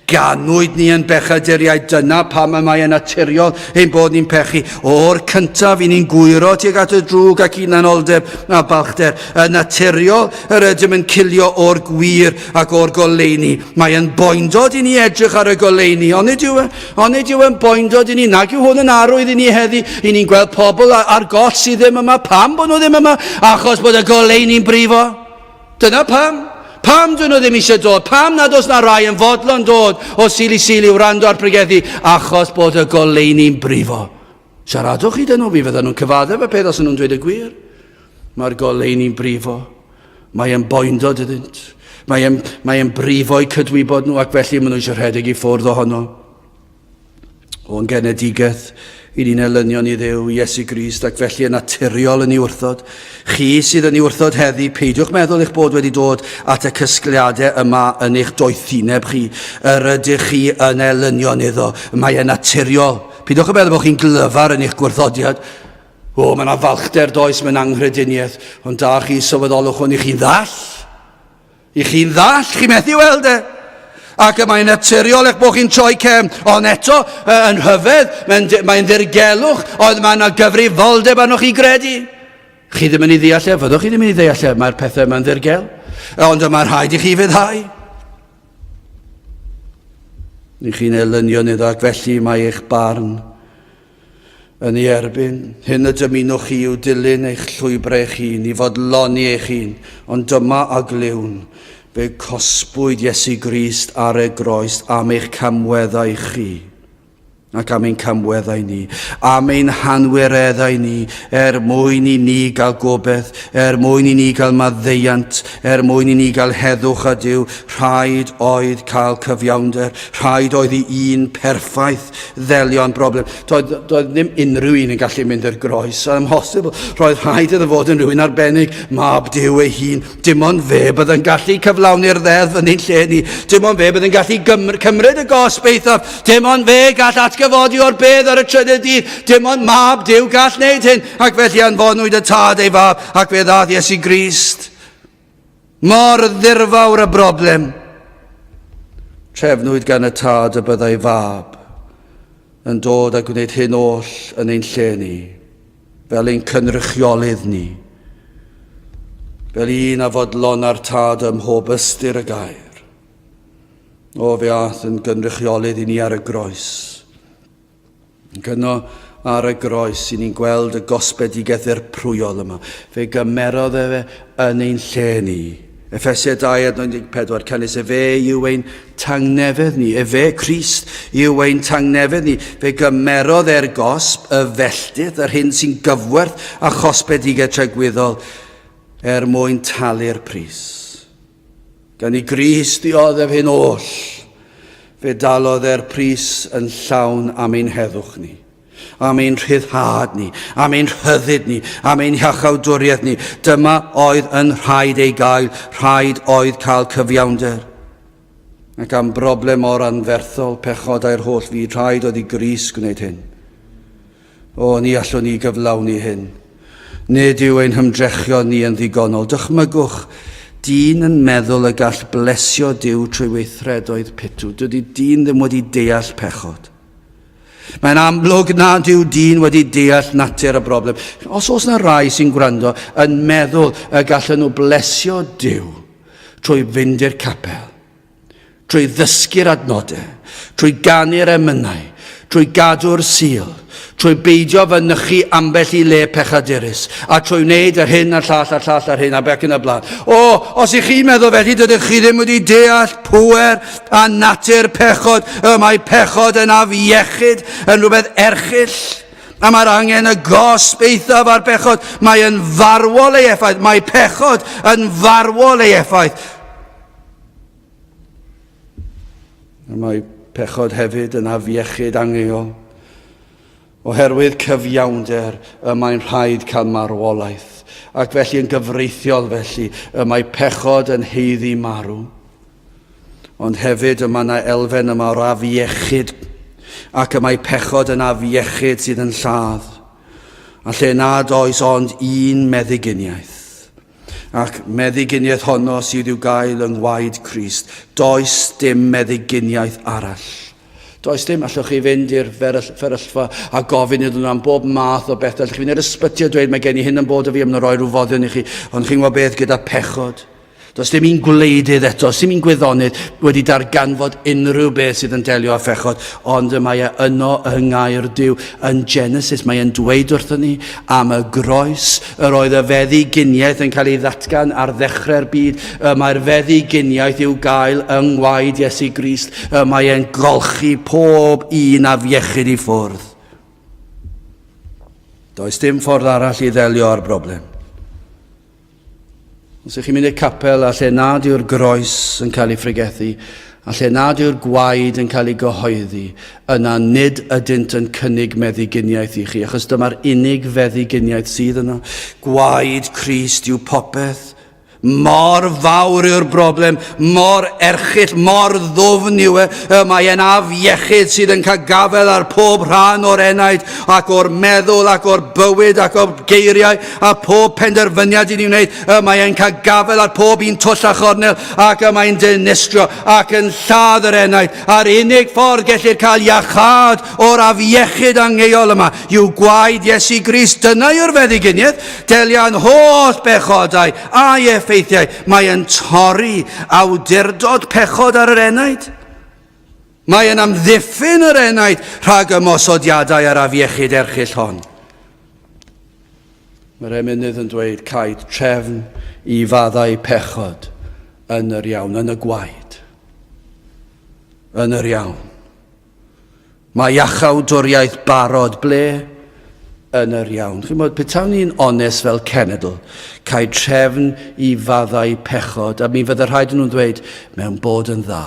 Ganwyd ni yn bechaduriaid, dyna pam y mae yn naturiol ein bod ni'n pechu. O'r cyntaf, i ni'n gwyro tuag at y drwg ac hunanoldeb a balchder. Yn naturiol, yr ydym yn cilio o'r gwir ac o'r goleuni. Mae yn boendod i ni edrych ar y goleuni, onid yw e? Onid yw e'n boendod i ni? Nag yw hwn yn arwydd i ni heddi? I ni'n gweld pobl ar goll sydd ddim yma. Pam bod nhw ddim yma? Achos bod y goleuni'n brifo. Dyna pam. Pam dyn nhw ddim eisiau dod? Pam nad oes na rai yn fodlon dod o Sul i Sul i wrando ar pregethu? Achos bod y goleuni'n brifo. Siaradwch chi dyn nhw, fi fydden nhw'n cyfaddef y peth os nhw'n dweud y gwir. Mae'r goleuni'n brifo. Mae e'n boendod iddynt. Mae e'n, mae e'n brifo eu cydwybod nhw ac felly maen nhw eisiau rhedeg i ffwrdd ohono. O'n genedigaeth, i ni'n elynion i Dduw, Iesu Grist, ac felly yn naturiol yn ei wrthod. Chi sydd yn ei wrthod heddi, peidiwch meddwl eich bod wedi dod at y cysgliadau yma yn eich doethineb chi. Yr ydych chi yn elynion iddo. Mae e'n naturiol. Peidiwch yn meddwl bod chi'n glyfar yn eich gwrthodiad. O, mae yna falchder does mewn anghrediniaeth, ond da chi sylweddolwch hwn i chi'n ddall. I chi'n ddall, chi methu weld e. Ac y mae'n naturiol eich bod chi'n troi cefn, ond eto, yn rhyfedd, mae'n mae ddirgelwch, ond mae yna gyfrifoldeb arnoch chi gredu. Chi ddim yn ei ddeall e, fyddwch chi ddim yn ei ddeall e, mae'r pethau yma'n ddirgel. Ond y mae rhaid i chi fyddhau. Ni chi'n elynion iddo ac felly mae eich barn yn ei erbyn. Hyn y dymunwch chi yw dilyn eich llwybrau eich hun, i fodloni eich hun, ond dyma a glywn. Fe cosbwyd Iesu Grist ar y groes am eich camweddau chi, ac am ein camweddau ni, am ein hanwireddau ni, er mwyn i ni gael gobeith, er mwyn i ni gael maddeuant, er mwyn i ni gael heddwch â Duw. Rhaid oedd cael cyfiawnder, rhaid oedd i un perffaith ddelio â'n broblem. Doedd, doedd ddim unrhyw un yn gallu mynd i'r groes, amhosibl. Roedd rhaid iddo fod yn rhywun arbennig, mab Duw ei hun. Dim ond fe bydd yn gallu cyflawni'r ddeddf yn ein lle ni. Dim ond fe bydd yn gallu cymryd y gosb eithaf. Dim ond fe gall atgyfodi o'r bedd ar y trydydd dydd. Dim ond mab Duw gall wneud hyn. Ac felly anfonwyd y tad ei fab, ac fe ddaeth Iesu Grist. Mor ddirfawr y broblem. Trefnwyd gan y tad y byddai fab yn dod a gwneud hyn oll yn ein lle ni, fel ein cynrychiolydd ni, fel un a fodlona'r tad ym mhob ystyr y gair. O, fe ath yn gynrychiolydd i ni ar y groes. Ac yno ar y groes, i ni'n gweld y gosbedigaeth ddirprwyol yma. Fe gymerodd efe yn ein lle ni. Effesiau 2 adnod 14, canys efe yw ein tangnefedd ni. Efe, Crist, yw ein tangnefedd ni. Fe gymerodd e'r gosb, y felltith, yr hyn sy'n gyfwerth a chosbedigaeth tragwyddol, er mwyn talu'r pris. Gan i Grist ddioddef hyn oll, fe dalodd e'r pris yn llawn am ein heddwch ni, am ein rhyddhad ni, am ein rhyddid ni, am ein hiachawdwriaeth ni. Dyma oedd yn rhaid ei gael, rhaid oedd cael cyfiawnder. Ac am broblem mor anferthol, pechodau'r holl fyd, rhaid oedd i Grist gwneud hyn. O, ni allwn ni gyflawni hyn. Nid yw ein hymdrechion ni yn ddigonol. Dychmygwch, dyn yn meddwl y gall blesio Duw trwy weithredoedd pitw. Dydy dyn ddim wedi deall pechod. Mae'n amlwg nad yw dyn wedi deall natur y broblem. Os oes yna rai sy'n gwrando yn meddwl y gallen nhw blesio Duw trwy fynd i'r capel, trwy ddysgu'r adnodau, trwy ganu'r emynau, trwy gadw'r Sul, trwy beidio fynychu ambell i le pechadurus, a trwy wneud yr hyn a'r llall a'r llall a'r hyn ac yn y blaen. O, os ych chi'n meddwl felly, dydych chi ddim wedi deall pŵer a natur pechod. Y mae pechod yn afiechyd, yn rhywbeth erchyll. A mae'r angen y gosb eithaf ar bechod. Mae yn farwol ei effaith. Mae pechod yn farwol ei effaith. A mae pechod hefyd yn afiechyd angeol. Oherwydd cyfiawnder y mae'n rhaid cael marwolaeth, ac felly yn gyfreithiol felly y mae pechod yn haeddu marw. Ond hefyd y mae yna elfen yma o'r afiechyd, ac y mae pechod yn afiechyd sydd yn lladd, a lle nad oes ond un meddyginiaeth. Ac meddyginiaeth honno sydd i'w gael yng ngwaed Crist. Does dim meddyginiaeth arall. Does dim, allwch chi fynd i'r fferyllfa a gofyn iddyn nhw am bob math o bethau. Allwch chi fynd i'r ysbyty a dweud mae gen i hyn yn bod o fi, am nhw roi rhyw foddion i chi. Ond chi'n gwybod beth gyda pechod? Does dim un gwleidydd eto, does dim un gwyddonydd wedi darganfod unrhyw beth sydd yn delio â phechod, ond y mae e yno yng ngair Duw. Yn Genesis, mae e'n dweud wrthon ni am y groes, yr oedd y feddyginiaeth yn cael ei ddatgan ar ddechrau'r byd, y mae'r feddyginiaeth i'w gael yng ngwaed Iesu Grist, y mae e'n golchi pob un afiechyd i ffwrdd. Does dim ffordd arall i ddelio â'r broblem. Os ych chi'n mynd i'r capel a lle nad yw'r groes yn cael ei phregethu, a lle nad yw'r gwaed yn cael ei gyhoeddi, yna nid ydynt yn cynnig meddyginiaeth i chi, achos dyma'r unig feddyginiaeth sydd yno. Gwaed Crist yw popeth. Mor fawr yw'r broblem, mor erchyll, mor ddwfn yw e, y mae e'n afiechyd sydd yn cael gafael ar pob rhan o'r enaid ac o'r meddwl ac o'r bywyd ac o'r geiriau a pob penderfyniad i ni wneud, y mae e'n cael gafael ar pob un twll a chornel ac y mae'n dinistrio ac yn lladd yr enaid. A'r unig ffordd gellir cael iachâd o'r afiechyd angeuol yma yw gwaed Iesu Grist. Dyna yw'r feddyginiaeth. Delia'n holl bechodau a'i effeithiau. Mae yn torri awdurdod pechod ar yr enaid. Mae yn amddiffyn yr enaid rhag ymosodiadau ar afiechyd erchyll hon. Mae'r emynydd yn dweud caed trefn i faddau pechod Yn yr iawn, yn y gwaed. Yn yr iawn. Mae iachawdwriaeth barod ble? Yn yr iawn. Chi'n bod, petawn ni'n onest fel cenedl, cael trefn i faddau pechod, a mi fydde rhaid nhw'n dweud, mewn bod yn dda,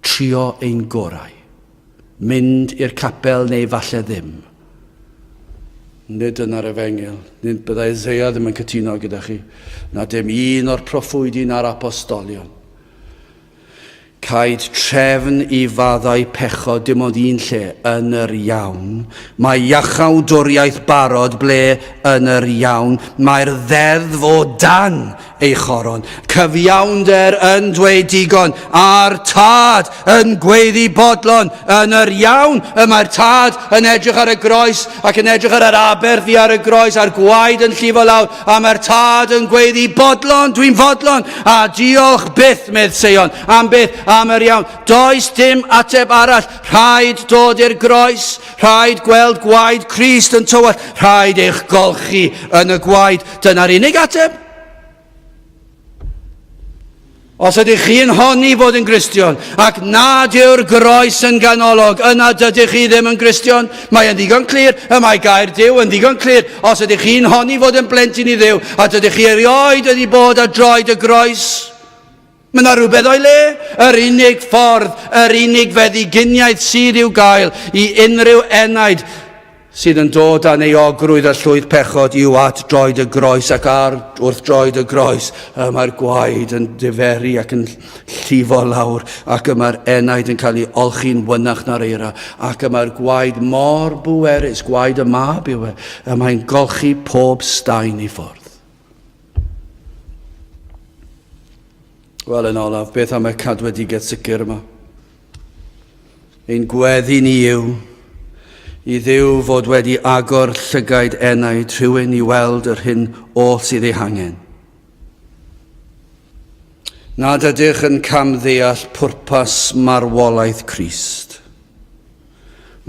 trio ein gorau, mynd i'r capel neu falle ddim. Nid dyna'r efengyl. Nid byddai Isaiah ddim yn cytuno gyda chi, na dim un o'r proffwydi na'r apostolion. Caed trefn i faddau pechod dim ond un lle, yn yr iawn. Mae iachawdwriaeth barod ble yn yr iawn. Mae'r ddeddf o dan ei choron. Cyfiawnder yn dweud digon, a'r tad yn gweiddi bodlon yn yr iawn. Y mae'r tad yn edrych ar y groes ac yn edrych ar yr aberth i ar y groes a'r gwaed yn llifo lawr, a mae'r tad yn gweiddi bodlon, dwi'n fodlon, a diolch byth, medd Seion, am beth, am yr iawn. Does dim ateb arall, rhaid dod i'r groes, rhaid gweld gwaed Crist yn tywallt, rhaid eich golchi yn y gwaed. Dyna'r unig ateb. Os ydych chi'n honni fod yn Gristion ac nad yw'r groes yn ganolog, yna dydych chi ddim yn Gristion. Mae yn ddigon clir, y mae gair Duw yn ddigon clir. Os ydych chi'n honni fod yn blentyn i Dduw a dydych chi erioed wedi bod ar droed y groes, mae yna rhywbeth o'i le. Yr unig ffordd, yr unig feddyginiaeth sydd i'w gael i unrhyw enaid sydd yn dod â'n euogrwydd a llwyth pechod yw at droed y groes ac ar wrth droed y groes y mae'r gwaed yn diferu ac yn llifo lawr ac y mae'r enaid yn cael ei olchi'n wynach na'r eira ac y mae'r gwaed mor bwerus, gwaed y mab yw e, y mae'n golchi pob staen i ffwrdd. Wel, yn olaf, beth am y cadwedigaeth sicr yma? Ein gweddi ni yw i Dduw fod wedi agor llygaid enaid rhywun i weld yr hyn oll sydd ei hangen. Nad ydych yn camddeall pwrpas marwolaeth Crist.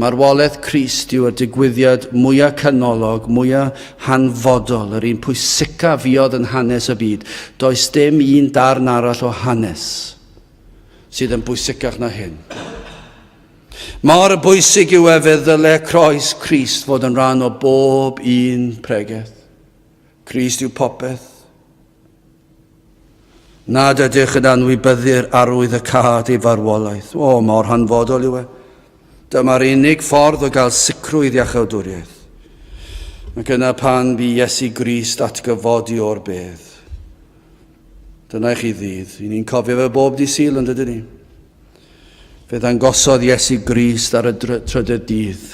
Marwolaeth Crist yw'r digwyddiad mwyaf canolog, mwyaf hanfodol, yr un pwysica fuodd yn hanes y byd. Does dim un darn arall o hanes sydd yn bwysicach na hyn. Mor bwysig yw e fe ddyle croes Crist fod yn rhan o bob un pregeth. Crist yw popeth. Nad ydych yn anwybyddu'r arwydd y cad ei farwolaeth. O, mor hanfodol yw e. Dyma'r unig ffordd o gael sicrwydd iachawdwriaeth. Ac yna pan bu Iesu Grist atgyfodi o'r bedd. Dyna i chi ddydd. I ni'n cofio fe bob dydd Sul, yn dydyn ni? Fe ddangosodd Iesu Grist ar y trydydd dydd.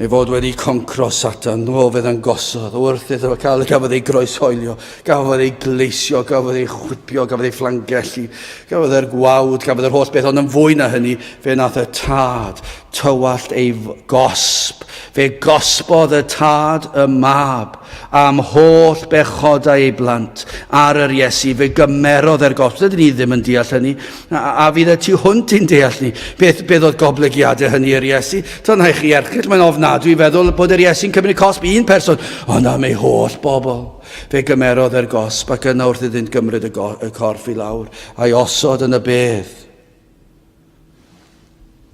Ei fod wedi concro Satan. O, fe ddangosodd wrth iddo fe cael, gafodd ei groeshoelio, gafodd ei gleisio, gafodd ei chwipio, gafodd ei fflangellu, gafodd e'r gwawd, gafodd yr holl beth, ond yn fwy na hynny, fe nath y tad tywallt ei gosb. Fe gosbodd y tad y mab am holl bechodau ei blant ar yr Iesu, fe gymerodd e'r gosb. Dydyn ni ddim yn deall hynny, a, a fydd e tu hwnt i'n deall ni. Beth, beth oedd goblygiadau hynny i'r Iesu? Dyna i chi erchyll, mae'n ofnadwy i feddwl bod yr Iesu'n cymryd cosb un person, ond am ei holl bobl. Fe gymerodd e'r gosb ac yna wrth iddynt gymryd y, y corff i lawr a'i osod yn y bedd.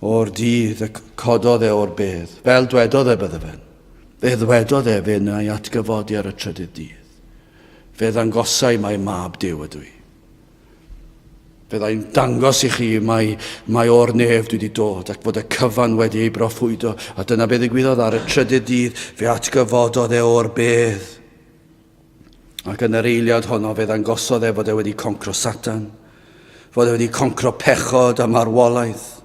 O'r dydd y cododd e o'r bedd, fel dwedodd e bydde fe'n. Fe ddwedodd e fe wna i atgyfodi ar y trydydd dydd. Fe ddangosai mai mab Duw ydw i. Fe ddai'n dangos i chi mai, mai o'r nef dwi wedi dod ac fod y cyfan wedi ei broffwydo. A dyna be ddigwyddodd ar y trydydd dydd, fe atgyfododd e o'r bedd. Ac yn yr eiliad honno fe ddangosodd e fod e wedi concro Satan, fod e wedi concro pechod a marwolaeth.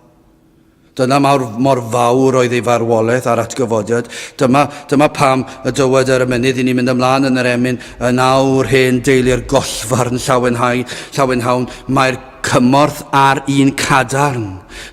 Dyna mor, mor fawr oedd ei farwolaeth a'r atgyfodiad. Dyma, dyma pam y dywed yr emynydd i ni mynd ymlaen yn yr emyn, yn awr hen deulu'r gollfarn llawenhau, llawenhawn, mae'r cymorth ar un cadarn.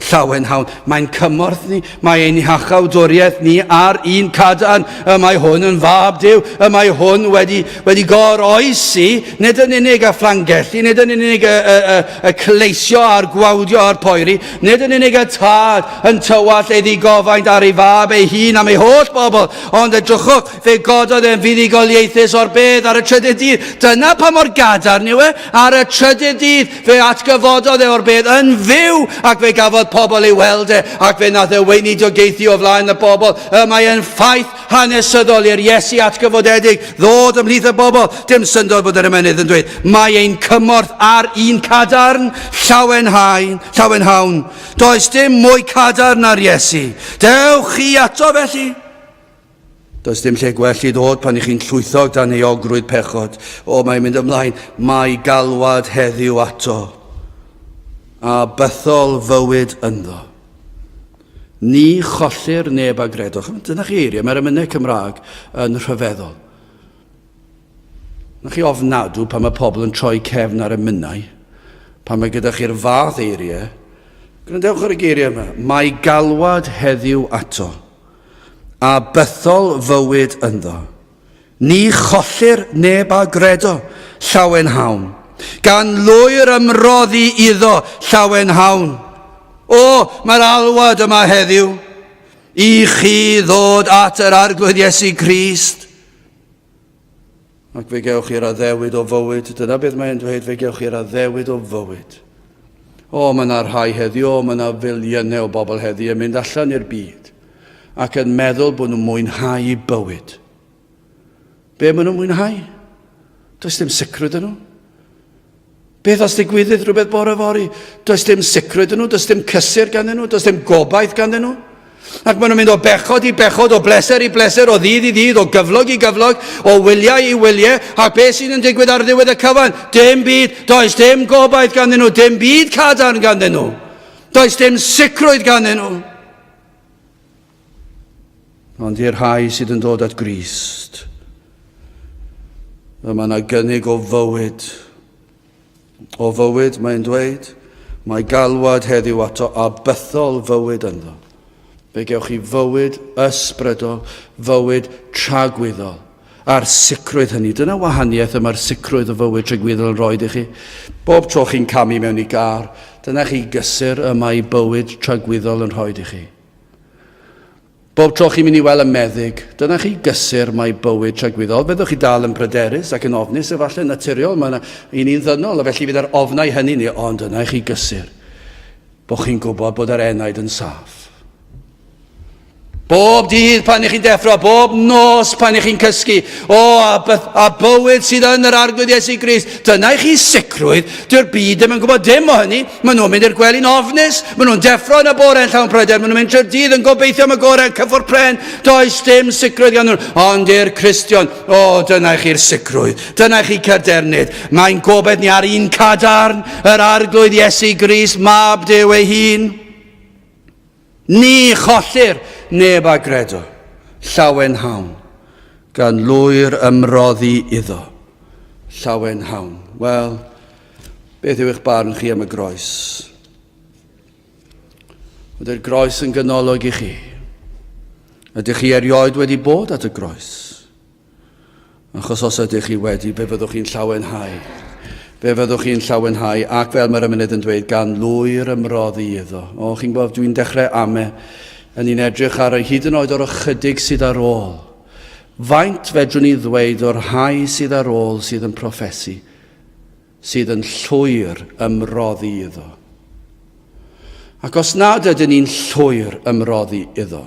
Llawenhawn. Mae'n cymorth ni, mae ein hachawdwriaeth ni ar un cadarn. Y mae hwn yn fab Duw, y mae hwn wedi, wedi goroesi, nid yn unig y fflangellu, nid yn unig y, y, y, y cleisio a'r gwawdio a'r poeri, nid yn unig y tad yn tywallt ei ddigofaint ar ei fab ei hun am ei holl bobl, ond edrychwch, Fe gododd e'n fuddugoliaethus o'r bedd ar y trydydd dydd. Dyna pa mor gadarn yw e. Ar y trydydd dydd, fe atgyfododd e o'r bedd yn fyw, ac fe gafodd pobl ei weld e, ac fe nath e weinidogaethu o flaen y bobl. Y mae e'n ffaith hanesyddol i'r Iesu atgyfodedig ddod ymhlith y bobl. Dim syndod bod yr emynydd yn dweud, mae ein cymorth ar un cadarn, llawenhau, llawenhawn. Does dim mwy cadarn na'r Iesu. Dewch chi ato felly. Does dim lle gwell i ddod pan i chi'n llwytho dan euogrwydd pechod. O, mae'n mynd ymlaen. Mae galwad heddiw ato. A bythol fywyd ynddo. Ni chollir neb a gredwch. Dyna chi eiriau, mae'r emynau Cymraeg yn rhyfeddol. Na chi ofnadw pan mae pobl yn troi cefn ar emynau, pan mae gyda chi'r fath eiriau. Gwrandewch ar y geiriau yma. Mae galwad heddiw ato. A bythol fywyd ynddo. Ni chollir neb a gredo, llawenhawn. Gan lwyr ymroddi iddo, llawenhawn. O, mae'r alwad yma heddiw, i chi ddod at yr Arglwydd Iesu Grist. Ac fe gewch chi'r addewid o fywyd. Dyna beth mae'n dweud, fe gewch chi'r addewid o fywyd. O, mae yna rhai heddiw, o, mae yna filiynau o bobl heddiw yn mynd allan i'r byd ac yn meddwl bod nhw'n mwynhau bywyd. Be maen nhw'n mwynhau? Does dim sicrwydd yn nhw. Beth os digwyddith rhywbeth bore fory? Does dim sicrwydd yn nhw, does dim cysur ganddyn nhw, does dim gobaith ganddyn nhw. Ac maen nhw'n mynd o bechod i bechod, o bleser i bleser, o ddydd i ddydd, o gyflog i gyflog, o wyliau i wyliau, ac beth sydd yn digwydd ar ddiwedd y cyfan? Dim byd, does dim gobaith ganddyn nhw, dim byd cadarn ganddyn nhw. Does dim sicrwydd ganddyn nhw. Ond i'r rhai sydd yn dod at Grist, y mae yna gynnig o fywyd. O fywyd, mae'n dweud, mae galwad heddiw ato a bythol fywyd ynddo. Fe gewch chi fywyd ysbrydol, fywyd tragwyddol. A'r sicrwydd hynny, dyna wahaniaeth y mae'r sicrwydd o fywyd tragwyddol yn rhoi i chi. Bob tro chi'n camu mewn i gar, dyna chi gysur y mae bywyd tragwyddol yn rhoi i chi. Bob tro chi'n mynd i weld y meddyg, dyna chi gysur mae bywyd tragwyddol. Fyddwch chi dal yn bryderus ac yn ofnus efallai, naturiol, mae yna i ni'n ddynol, a felly fydd yr ofnau hynny ni, ond dyna i chi gysur. Bod chi'n gwybod bod yr enaid yn saff. Bob dydd pan ych chi'n deffro, bob nos pan ych chi'n cysgu, o, a, a bywyd sydd yn yr Arglwydd Iesu Grist, dyna i chi sicrwydd, dyw'r byd ddim yn gwybod dim o hynny. Maen nhw'n mynd i'r gwely'n ofnus, maen nhw'n deffro yn y bore yn llawn pryder, maen nhw'n mynd trwy'r dydd yn gobeithio am y gorau, yn cyffwrdd pren, does dim sicrwydd gan nhw. Ond i'r Cristion, o, dyna i chi'r sicrwydd, dyna i chi cadernid. Mae'n gobaith ni ar un cadarn, yr Arglwydd Iesu Grist, Mab Duw ei hun. Ni chollir neb a gredo, llawenhawn, gan lwyr ymroddi iddo. Llawenhawn. Wel, beth yw eich barn chi am y groes? Ydy'r groes yn ganolog i chi? Ydych chi erioed wedi bod at y groes? Achos os ydych chi wedi, fe fyddwch chi'n llawenhau. Fe fyddwch chi'n llawenhau, ac fel mae'r emynydd yn dweud, gan lwyr ymroddi iddo. O, chi'n gwybod, dwi'n dechrau ame, yn ni'n edrych ar y hyd yn oed o'r ychydig sydd ar ôl. Faint fedrwn ni ddweud o'r rhai sydd ar ôl sydd yn proffesu, sydd yn llwyr ymroddi iddo? Ac os nad ydyn ni'n llwyr ymroddi iddo,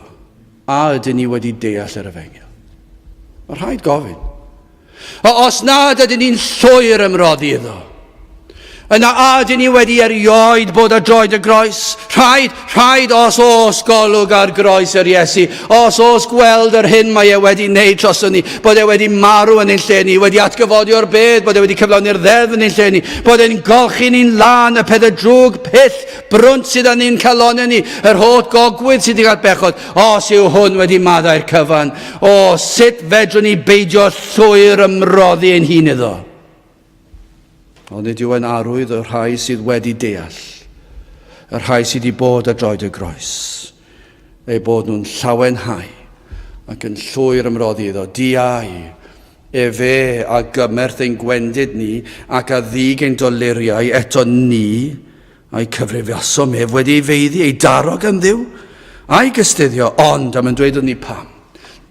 a ydyn ni wedi deall yr efengyl? Mae rhaid gofyn. Os nad ydyn ni'n llwyr ymroddi iddo, yna a ydyn ni wedi erioed bod ar droed y groes? Rhaid, rhaid os oes golwg ar groes yr Iesu, os oes gweld yr hyn mae e wedi wneud droson ni, bod e wedi marw yn ein lle ni, wedi atgyfodi o'r bedd, bod e wedi cyflawni'r ddeddf yn ein lle ni, bod e'n golchi ni'n lân y pethau drwg pill brwnt sydd yn ein calonnau ni, yr holl gogwydd sydd wedi cael bechod, os yw hwn wedi maddau'r cyfan, o, sut fedrwn ni beidio llwyr ymroddi ein hun iddo? Ond nid yw e'n arwydd y rhai sydd wedi deall, y rhai sydd wedi bod ar droed y groes, eu bod nhw'n llawenhau ac yn llwyr ymroddi iddo. Diau, efe a gymerth ein gwendid ni ac a ddig ein doluriau eto ni, a'i cyfrifiasom ef wedi ei feiddi, ei daro gan Dduw, a'i gystuddio, ond am yn dweud wrth ni pam.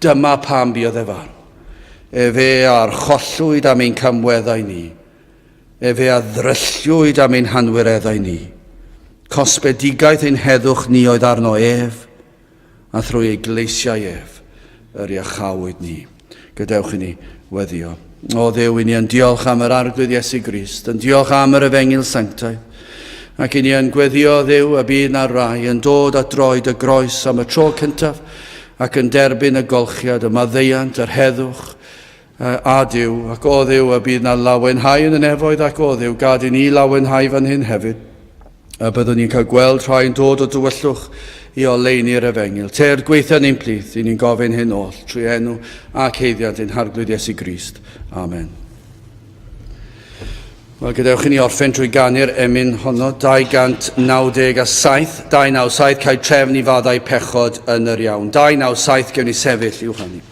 Dyma pam buodd e farw. Efe a archollwyd am ein camweddau ni. Efe a ddrylliwyd am ein hanwireddau ni. Cosbedigaeth ein heddwch ni oedd arno ef, a thrwy ei gleisiau ef yr iachawyd ni. Gadewch i ni weddio. O Dduw, i ni yn diolch am yr Arglwydd Iesu Grist, yn diolch am yr Efengyl Sanctaidd, ac i ni yn gweddio, Dduw, y bydd na rai yn dod at droed y groes am y tro cyntaf ac yn derbyn y golchiad, y maddeuant, yr heddwch, a Duw, ac o Dduw, y bydd na lawenhau yn y nefoedd, ac o Dduw, gad i ni lawenhau fan hyn hefyd. A byddwn ni'n cael gweld rhai yn dod o dywyllwch i oleuni'r efengyl. Ter gweithio ni'n plith, i ni'n gofyn hyn oll, trwy enw ac haeddiant ein Harglwydd Iesu Grist. Amen. Wel, gadewch i ni orffen trwy ganu'r emyn honno, 297, 297, cael trefn i faddau pechod yn yr iawn. 297, gewn ni sefyll i'w chanu.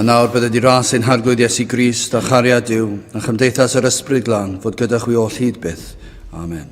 A nawr bydded i ras ein Harglwydd Iesu Grist a chariad Duw a chymdeithas yr Ysbryd Glân fod gyda chwi oll hyd byth. Amen.